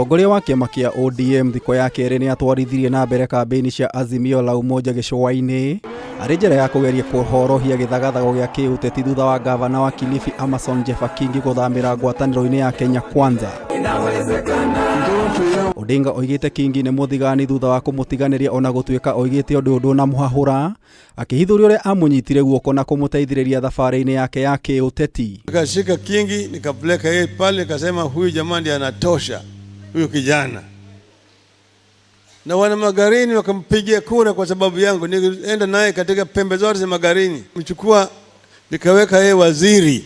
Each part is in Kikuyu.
Mũtongoria wa kĩama kĩa ODM thikũ ya kerĩ nĩ atwarithirie na mbere kambĩini cia Azimio la Umoja gĩcũa-inĩ arĩ njĩra ya kũgeria kũhorohia gĩthagathago gĩa kĩũteti thutha wa gavana wa Kilifi Amason Jeffa Kingi gũthamĩra ngwatanĩro-inĩ ya Kenya Kwanza. Odinga oigĩte Kingi nĩ mũthigani thutha wa kũmũtiganĩria ona gũtuĩka oigĩte ũndũ ũyũ ndũnamũhahũra akĩhithũria ũrĩa amũnyitire guoko na kũmũteithĩrĩria thabarĩ-inĩ yake ya kĩũteti. Nikashika Kingi nikapeleka yeye pale, nikasema huyu jamaa ndiye anatosha, huyu kijana. Na wana Magarini wakampigia kura kwa sababu yangu. Nilienda naye katika pembe zote za Magarini, mchukua nikaweka yeye waziri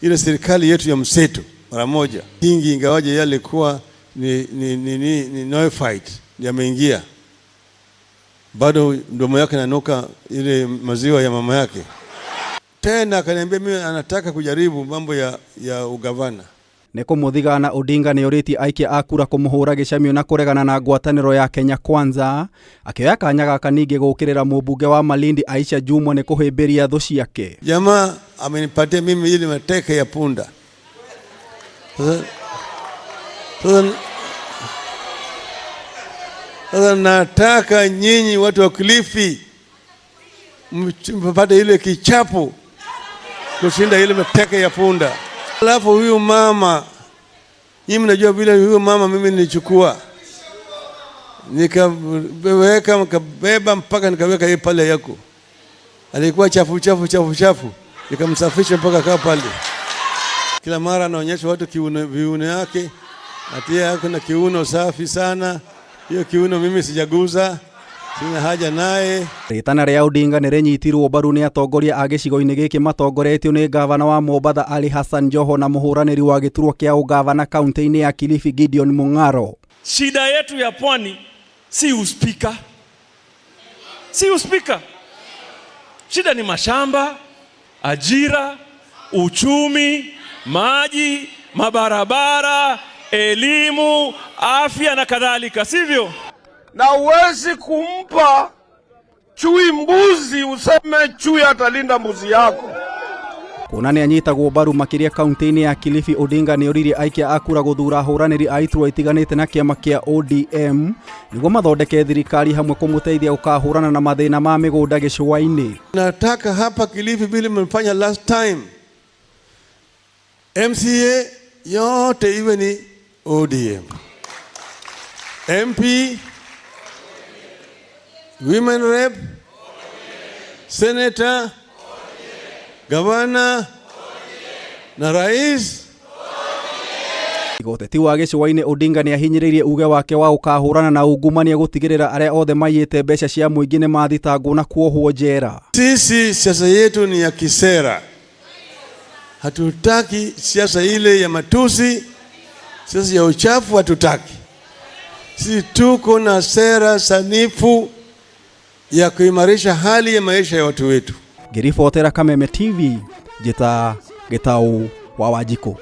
ile serikali yetu ya mseto mara moja. Kingi ingawaje yeye alikuwa ni neophyte, ndiye ameingia, bado mdomo yake nanuka ile maziwa ya mama yake. Tena akaniambia mimi anataka kujaribu mambo ya ugavana. Nĩ kũmũthigana Odinga nĩ orĩtie aikia a kura kũmũhũra gĩcamio na kũregana na ngwatanĩro ya Kenya Kwanza akĩoya kanya gaka ningĩ gũũkĩrĩra mũmbunge wa Malindi Aisha Jumwa nĩ kũhĩmbĩria thũ ciake. Jamaa amenipatia mimi ile mateke ya punda. Sasa nataka nyinyi watu wa Kilifi mpate ile kichapo kushinda ile mateke ya punda. Alafu huyu mama, nyinyi mnajua vile huyu mama mimi nilichukua nikaweka nikabeba mpaka nikaweka yeye pale yako. Alikuwa chafu chafu chafu chafu, nikamsafisha mpaka kaa pale. Kila mara anaonyesha watu viuno yake, atia yako na kiuno safi sana. Hiyo kiuno mimi sijaguza, sina haja naye. Rĩtana rĩa Odinga nĩ rĩnyitirwo mbaru nĩ atongoria a gĩcigo-inĩ gĩkĩ matongoretio nĩ gavana wa Mombatha Ali Hassan Joho na mũhũranĩri wa gĩturwa kĩa ũgavana kaunti-inĩ ya Kilifi Gideon Mung'aro. Shida yetu ya pwani si uspika, si uspika. Shida ni mashamba, ajira, uchumi, maji, mabarabara, elimu, afya na kadhalika, sivyo? Na huwezi kumpa chui mbuzi useme chui atalinda mbuzi yako. Kuona nĩ anyitagwo mbaru makĩria kaunti-inĩ ya Kilifi, Odinga nĩ oririe aikia a kura gũthuura ahũranĩri a iturwa itiganĩte na kĩama kĩa ODM nĩguo mathondeke thirikari hamwe kũmũteithia gũkahũrana na mathĩna ma mĩgũnda gĩcũa-inĩ. Nataka hapa Kilifi vile mmefanya last time, MCA yote iwe ni ODM, MP, Women Rep, Senator, Governor na Rais. Ũteti wa gĩcũa-inĩ Odinga nĩ ahinyĩrĩirie uge wake wa gũkahũrana na ungumania gũtigĩrĩra arĩa othe maiyĩte mbeca cia mũingĩ nĩ mathitangwo na kuohwo njera. Sisi siasa yetu ni ya kisera. Hatutaki siasa ile ya matusi, siasa ya uchafu hatutaki. Sisi tuko na sera sanifu ya kuimarisha hali ya maisha ya watu wetu. Ngĩribotera Kameme TV, njĩta Gĩtaũ wa Wanjikũ.